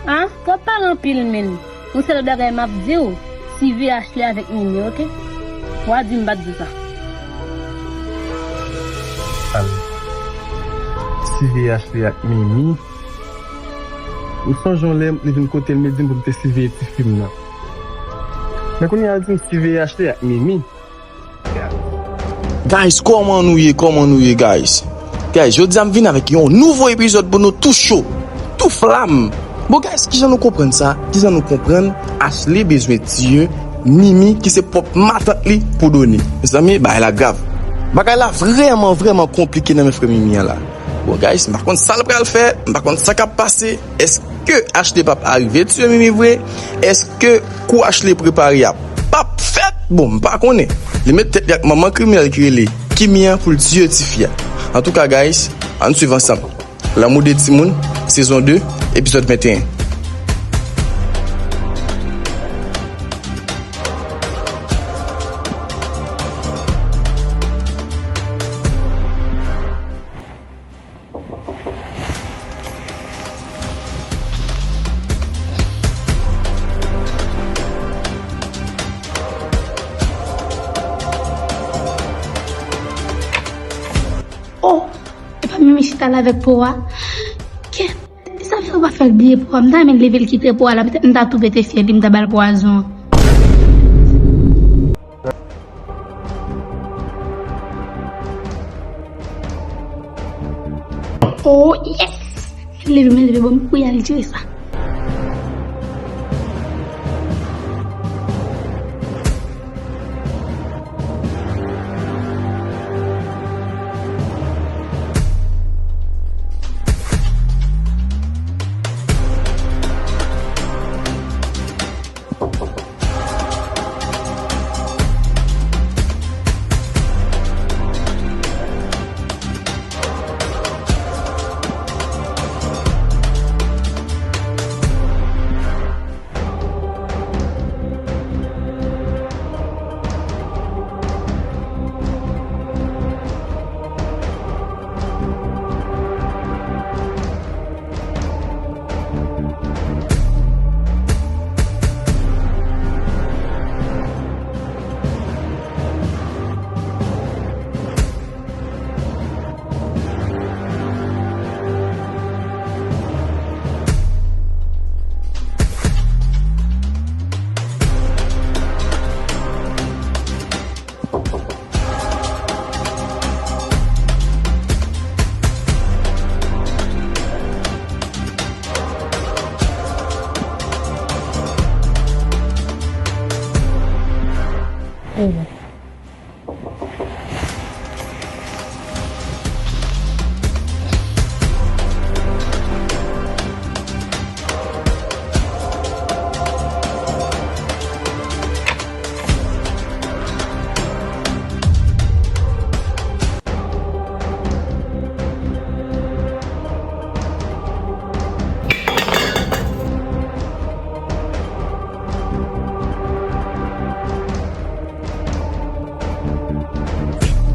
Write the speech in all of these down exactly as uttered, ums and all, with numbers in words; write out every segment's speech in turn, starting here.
Ah, w ap pale anpil, menn. Yon sèl bagay m ap di w, siveye Ashley avèk Mimi, oke? W a di m pa t di sa. Al siveye Ashley ak Mimi. M sonje yon lè, li vin kote m, li di m pou m te siveye tifi m nan. Men kounye a, li di m siveye Ashley ak Mimi. Guys, kòman nou ye? Kòman nou ye, guys? Guys, jodi a m vin avèk yon nouvo epizòd pou nou tou cho, tou flam. Bon, guys, kijan nou konprann sa? Kijan nou konprann Ashley bezwen tiye Mimi, ki se pwòp matant li, pou Doni? Mezanmi, bagay la grav. Bagay la vrèman, vrèman konplike nan men frè Mimi an la. Bon, guys, m pa konn sa l pral fè, m pa konn sa k ap pase. Èske Ashley p ap arive tiye Mimi vre? Èske kou Ashley prepare a p ap fèt? Bon, m pa konnen. Li met tèt li ak manman kriminèl ki rele Kimi an pou l tiye tifi a. Antouka, guys, ann swiv ansanm. Lanmou de timoun, sezon de, epizòd venteyen. Oh, e pa Mimi chita la avèk po a? Kèt, sa fè ou pa fè l bliye po a? M ta renmen leve l kite po a la, petèt m ta tou pete fyèl li, m ta ba l pwazon. Oh, yes! Leve, men leve, bon, pou y al jere sa.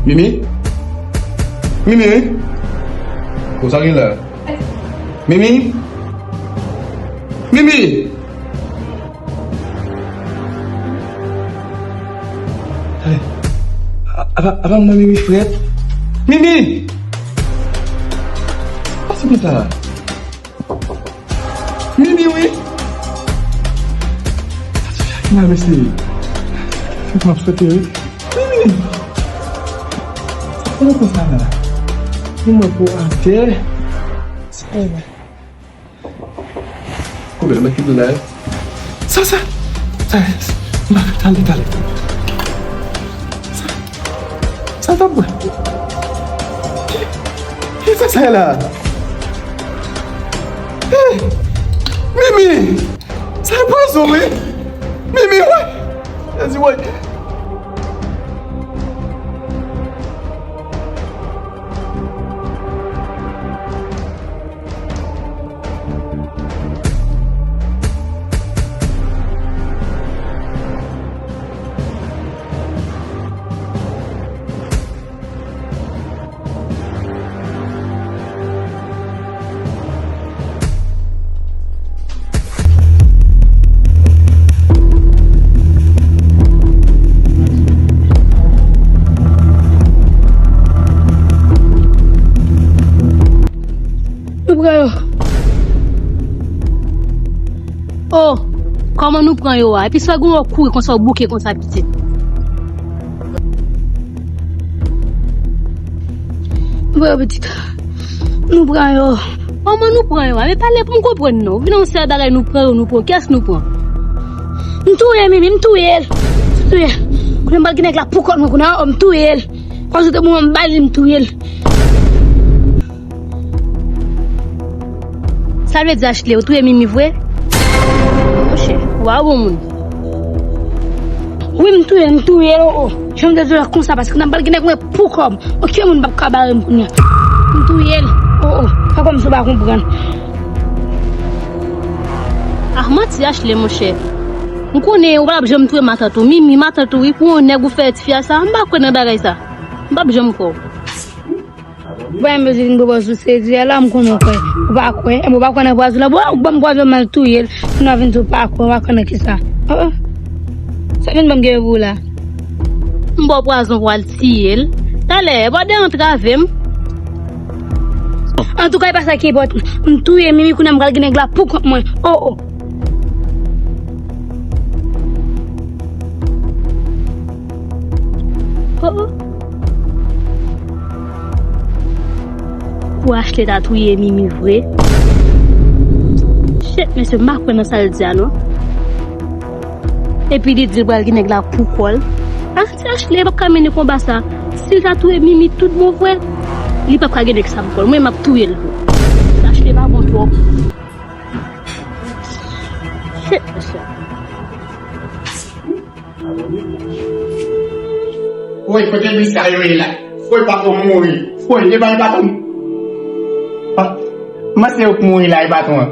Mimi? Mimi? Konsa gen la? Mimi? Mimi! Tande. A, apa, apa mwen Mimi frèt? Mimi! Pase konsa. Mimi, wi! Sa ti fè a ki mal mesye. Fèk m ap swete, wi. Mimi! Sa fè konsa la? Mwen mwen pou atè. Sa e mwen. Koube l, mèt kite l la, wi. Sa, sa, sa, m pa fè, tande, tande. Sa, sa l t ap bwè? Ki, ki fè sa la? Hey! Mimi! Sa e pwazon, wi! Mimi, wi! Jezi, wi! Oh, kòman nou pran yo a? Epi sa gen w kouri konsa, w bouke konsa, pitit. Bon, pitit. Nou pran yo. Kòman nou pran yo a? Men pale pou m konprann non. Vin yon sèl bagay nou pran yo, nou pran. Kiyès nou pran? M touye Mimi, m touye l. M touye l. Kounye m pral gen nèg la pou kò mwen kounye a, oh, m touye l. Pandan se te moman m ba li, m touye l. Sa vle di Ashley, ou touye Mimi vre? Monchè, ou pa bon moun. Wi, m touye l, m touye l, oh, oh. Jan m te di w la konsa, paske nan bal gen nèg mwen pou kòb. Okenn moun p ap ka bare m kounye a. M touye l, oh, oh. Pa kòmsi w pa konprann. Ah, manti Ashley, monchè. M konnen ou pa t ap janm touye matant ou. Mimi, matant ou, wi, pou yon nèg ou fè tifi a sa, m pa kwè nan bagay sa. M p ap janm kwè w. Bon, mwen vin pwopòze w sezi a la, m konnen w kwè. Ou pa kwè? Enben, ou pa kwè nan pwazon la? Bon, ou ban m pwazon, m al touye l. Kounye a w vin di w pa kwè, ou pa kwè nan kisa? Oh, oh. Sa w vin ban m gen pou w la? M ba w pwazon pou w al tiye l. Talè, pa de antrave m. Antouka, e pa sa ki enpòtan. M touye Mimi, kounye a m pral gen nèg la pou kont mwen. Oh, oh. Oh, oh. Pou Ashley ta touye Mimi vre. Shit, mesye, m pa kwè nan sa l di a, non. Epi li di l pral gen nèg la pou kò l. Ah, ti Ashley p ap ka mennen konba sa. Si l ta touye Mimi tout bon vre, li p ap ka gen nèg sa pou kò l. Mwen, m ap touye l tou. Ti Ashley pa bon twòp. Shit, mesye. Woy, kote bri sa yo ye la? Woy, patwon mouri. Woy, e pa, e patwon. Pa, mwen se yo k mouri la, e patwon.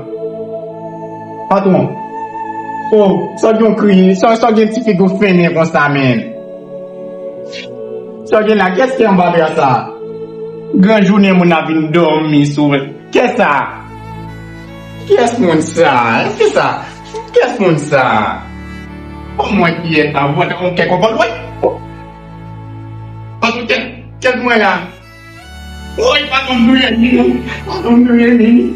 Patwon. Oh, sa gen yon kri, sa, sa gen ti figi w fennen konsa, men. Sa gen la, kiyès ki anba dra sa? Gran jounen moun ap vin dòmi sou. Kiyès sa? Kiyès moun sa? Kiyès sa? Kiyès moun sa? Bon, mwen kiyès sa? Mwen te konn kèk konpòt, wi. Paske kèk, kèk mwen la. Woy, patwon m touye Mimi. Patwon m touye Mimi.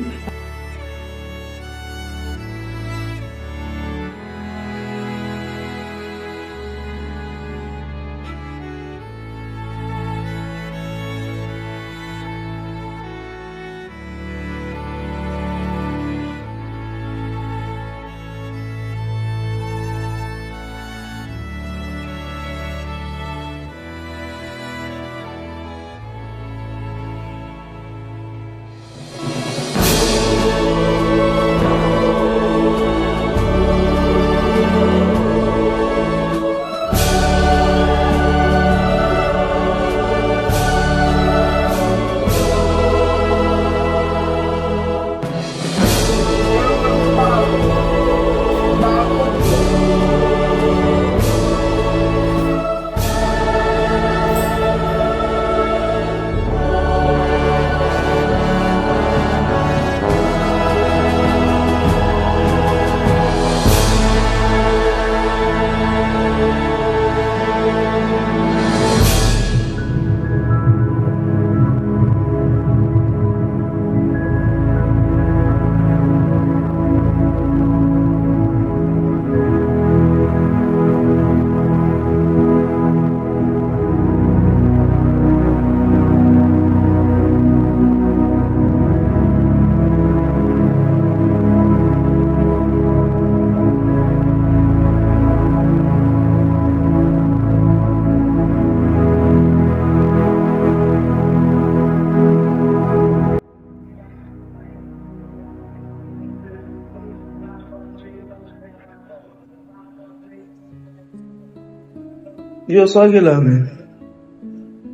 Yo, sa w gen la menm?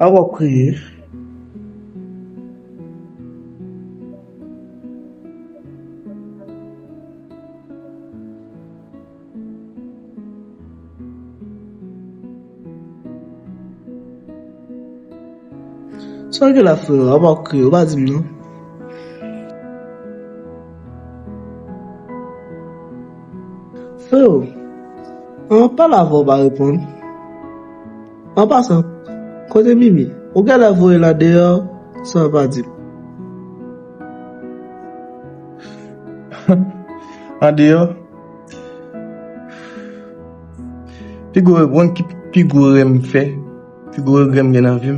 A w ap kriye? Sa w gen la, frè? A w ap kriye? Ou pa di m non. Freo, an pale avè w pa reponn. An pasan, kote Mimi? Ou genlè voye l andeyò san w pa di m. Andeyò? Pi gwo, ou konn ki pi gwo erè m fè, pi gwo regrè m gen nan vi m,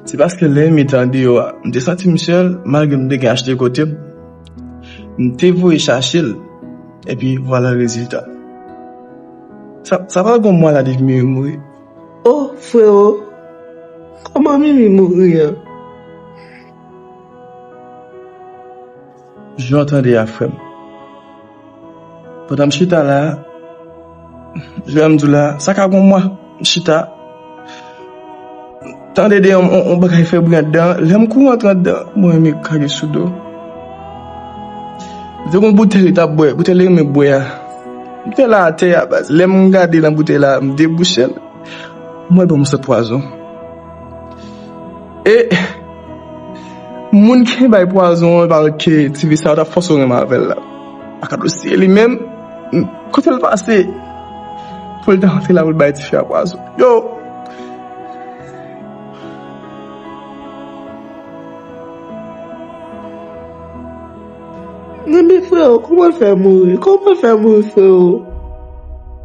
se paske lè m te andeyò a, m te santi m sèl, malgre m te gen achte kote m. M te voye chache l, epi vwala rezilta. Sa, sa pral gon mwa la depi Mimi mouri. O, frewo, kòman Mimi mouri an? Jan w tande a, frè m. Pandan m chita la, jan m di w la, sa ka gon mwa, m chita. Tande de yon, yon, yon bagay fè bri anndan. Lè m kouri antre anndan, mwen menm kage sou do. M te gon boutèy li t ap bwè, boutèy li renmen bwè a. Boutèy la atè a, baz. Lè m gade nan boutèy la, m debouche l. M wè l ban m yon sòt pwazon. E moun ki bay pwazon an, parèt ke ti vi sa yo t ap fòse w renmen avè l la. Ak dosye li menm, kote l pase pou l ta antre la pou l bay tifi a pwazon. Yo! Nan men frewo, kòman l fè mouri? Kòman l fè mouri, frewo?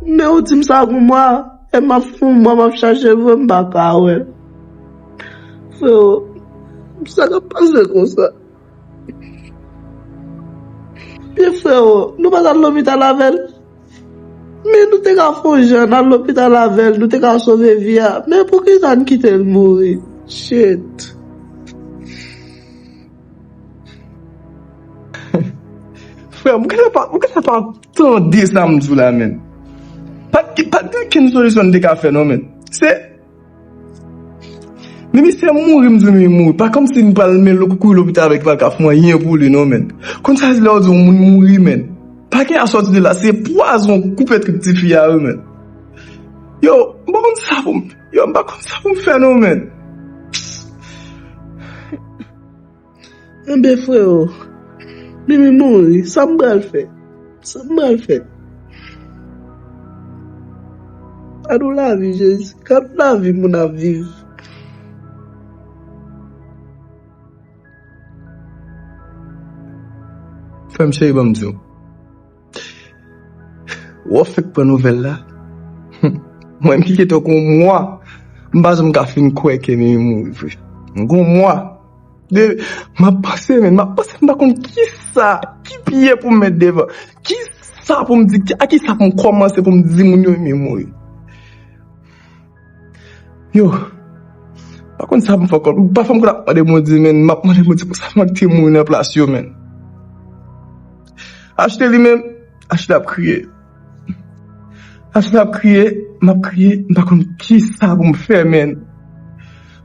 Men ou di m sa gon mwa, e m ap fè yon mwa m ap chache l vre, m pa ka wè. Frewo, sa k ap pase konsa? Byen frewo, nou pa t al lopital avè l? Men nou te ka fè yon jan, n al lopital avè l, nou te ka sove vi a. Men poukisa n kite l mouri? Shit. Frè m, ou gentan pa, ou gentan pa tande sa m di w la, menn. Pa t, pa t gen okenn solisyon n te ka fè, non, menn. Se Mimi, se mouri m di Mimi mouri. Pa kòmsi m pral men lo kouri lopital avèk li, pa ka fè anyen pou li, non, menn. Konn sa di lè w di yon moun mouri, menn. Pa gen asòti de la, se pwazon koupe trip tifi a, wi, menn. Yo, m pa konn sa pou m, yo, m pa konn sa pou m fè, non, menn. Enben, frewo, Mimi mouri, sa m pral fè? Sa m pral fè? Gad yon lavi, Jezi, gad yon lavi moun ap viv. Frè m cheri, ban m di w. Wè w fèk pran nouvèl la. Mwen menm ki gentan gon mwa, m pa janm ka fin kwè ke Mimi mouri vre. Gon mwa. De, m ap panse, menn, m ap panse, m pa konn kisa, ki pye pou m met devan. Kisa pou m di, a kisa pou m kòmanse pou m di moun yo Mimi mouri. Yo, pa konn sa pou m fè ankò. Pafwa m konn ap mande Bondye, menn, m ap mande Bondye pou sa moun ki te mouri nan plas yo, menn. Ashley li menm, Ashley ap kriye. Ashley ap kriye, m ap kriye, m pa konn kisa pou m fè, menn.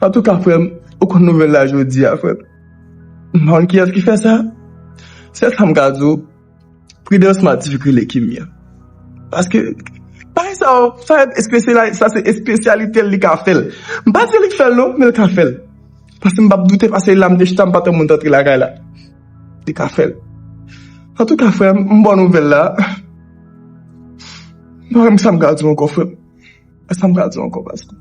Antouka, frè m, ou konn nouvèl la jodi a, frè m. M pa konn kiyès ki fè sa. Sèl sa m ka di w, Prudence Madivique rele Kimi an. Paske, bagay sa yo, sa espesyali-, sa se espesyalite l, li ka fè l. M pa di li k fè l non, men l ka fè l. Paske m p ap doute, paske la m te chita, m pa t wè moun t antre lakay la. Li ka fè l. Antouka, frè m, m ba w nouvèl la. M pa konn sa m ka di w ankò, frè m. Sa m ka di w ankò, paske.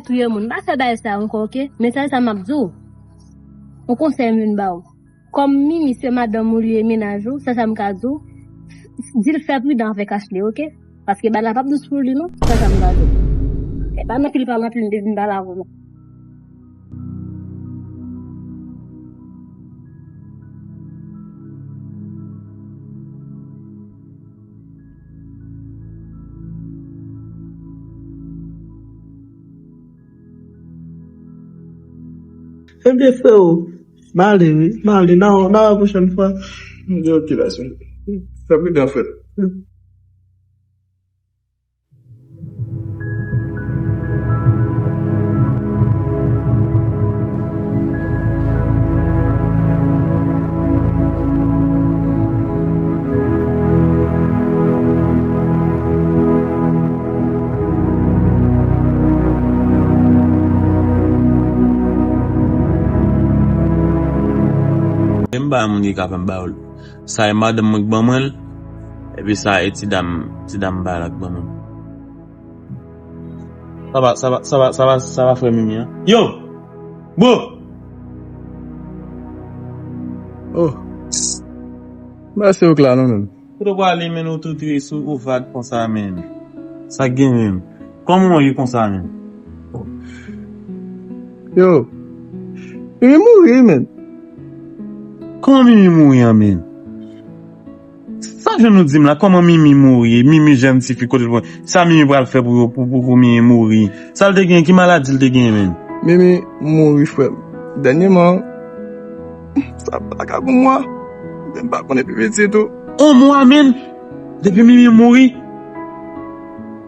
Touye moun, pa fè bagay sa ankò, oke? Men sèl sa m ap di w. Yon konsèy m vin ba w. Kòm Mimi se madanm ou li ye, mennaj ou, sèl sa m ka di w, di l fè pridan avèk Ashley, oke? Paske bagay la p ap dous pou li non, sèl sa m ka di w. E pa nan pil pale anpil m te vin pale avè w non. Ebyen, frewo, m ale wi, m ale, n a, n a wè pwochèn fwa. Ebyen, oke, la, se, fè pridan, frè. Menm ba moun ki ka fè m ba w l. Sa e madanm mwen k ban mwen l, epi sa e ti dam, ti dam ba la k ban mwen l. Sa va, sa va, sa va, sa va, sa va, frè Mimi an. Yo! Bro! Oh! Mèsi ou k la non menm. Kote w prale, menn, ou tou tris, ou, ou vag konsa, menn? Sa k gen menm? Kòman w ye konsa, menn? Yo, Mimi mouri, menn. Kòman Mimi mouri an, menn? Sa jwenn nou di m la, kòman Mimi mouri? Mimi jèn tifi, kote l pran? Sa Mimi pral fè pou yo, pou, pou, pou Mimi mouri? Sa l te gen? Ki maladi l te gen, menn? Mimi mouri, frè m. Dènyèman, sa pa ka gon mwa. M pa konnen pi piti tou. On mwa, menn? Depi Mimi mouri?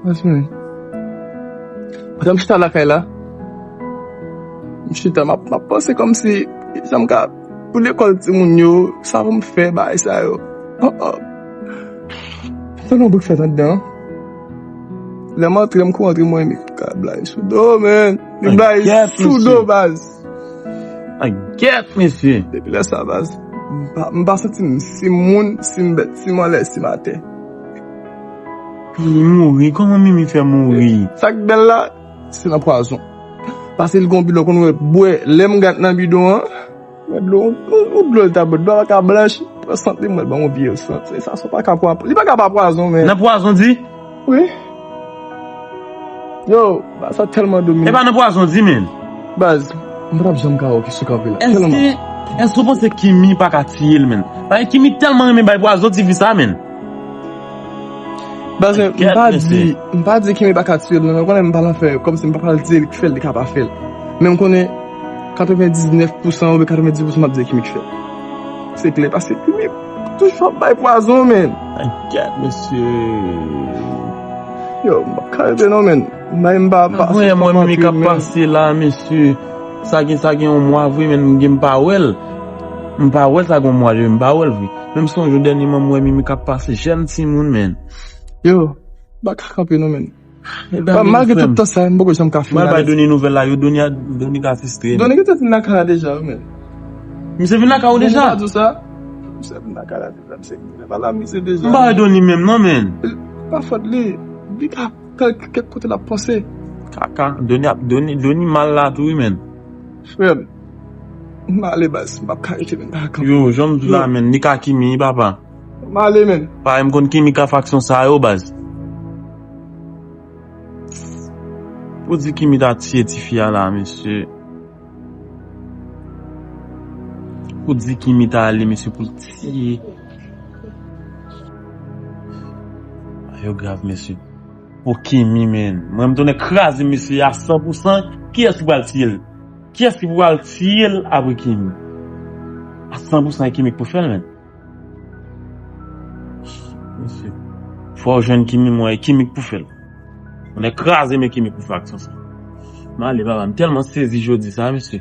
Yes, menn. Pandan m chita lakay la, m chita, m ap, m ap panse kòmsi, jan m ka, pou lekòl timoun yo, sa pou m fè, bagay sa yo. Oh, oh. Fè yon bouk fèt anndan. Lè m antre, m kou antre, m wè Mimi ka blayi sou do, menn. Li blayi sou do, baz. Ay, gèt, mesye. Depi lè sa, baz, m pa, m pa santi m si m moun, si m bèt, si m anlè, si m atè. Mimi mouri, kòman Mimi fè mouri? Sa k bèl la, se nan pwazon. Pase li gon bidon konn wè bwè, lè m gad nan bidon an, wè dlo, yon, yon dlo li ta bwè, dlo a pa ka blanch, pran sant li, m wè l ban yon vye sant. Se sa, sa pa ka pwa-, li pa ka pa pwazon, men. Nan pwazon, di? Wi. Yo, baz, sa tèlman domine. E pa nan pwazon, di, menn. Baz, m pa t ap janm ka wè w sou kanpe la. Tèlman. Èske, èske w panse Kimi pa ka tiye l, menn? Paske Kimi tèlman renmen bay pwazon tifi sa, menn. Baz, m pa di, m pa di Kimi pa ka tiye l, non, men w konnen m pa nan fè, kòmsi m pa pral di li k fè l, li ka pa fè l. Men m konnen katrevendiznèf pousan oubyen katrevendis pousan m ap di Kimi k fè l. Se klè, paske Kimi toujou ap bay pwazon, menn. Ay, gad, mesye. Yo, m p ap ka rete non, menn. Mwen, m pa, m pa, mwen, mwen, Mimi k ap pase la, mesye. Sa gen, sa gen yon mwa vre, menn, m gen, m pa wè l. M pa wè l, sa gen yon mwa depi m pa wè l vre. Men m sonje dènyèman m wè Mimi k ap pase jèn timoun, menn. Yo, m pa ka kanpe non, menn. Malgre tout tan sa, m poko janm ka fin. Mwen bay Doni nouvèl la, yo, Doni a, Doni ka fristre. Doni gentan fin lakay la deja, wi, menn. Misye fin lakay ou deja? Mwen pa di w sa. Misye fin lakay la deja, misye fin lakay la, misye deja. M pa bay Doni menm non, menn. Pa fòt li. Li ka, ka, kèk kote l ap panse. Kaka, Doni ap, Doni, Doni mal la tou, wi, menn. Frè m, m ale, baz, m p ap ka rete, menn, m pa ka kanpe. Yo, jan m di w la, menn, ni ka Kimi, papa. M ale, menn. Paske m konn Kimi ka fè aksyon sa yo, baz. Pou di Kimi ta tiye tifi a la, mesye. Pou di Kimi ta ale, mesye, pou l tiye. Yo grav, mesye. Pou Kimi, menn. Mwen, m tounen kraze, mesye, a san pousan. Kiyès ki pral tiye l? Kiyès ki pral tiye l apre Kimi? A san pousan, e Kimi k pou fè l, menn. Mesye. Fò w jwenn Kimi, mwen, e Kimi k pou fè l. Mwen kraze, men Kimi k pou fè aksyon sa. M ale, papa, m tèlman sezi jodi sa, mesye.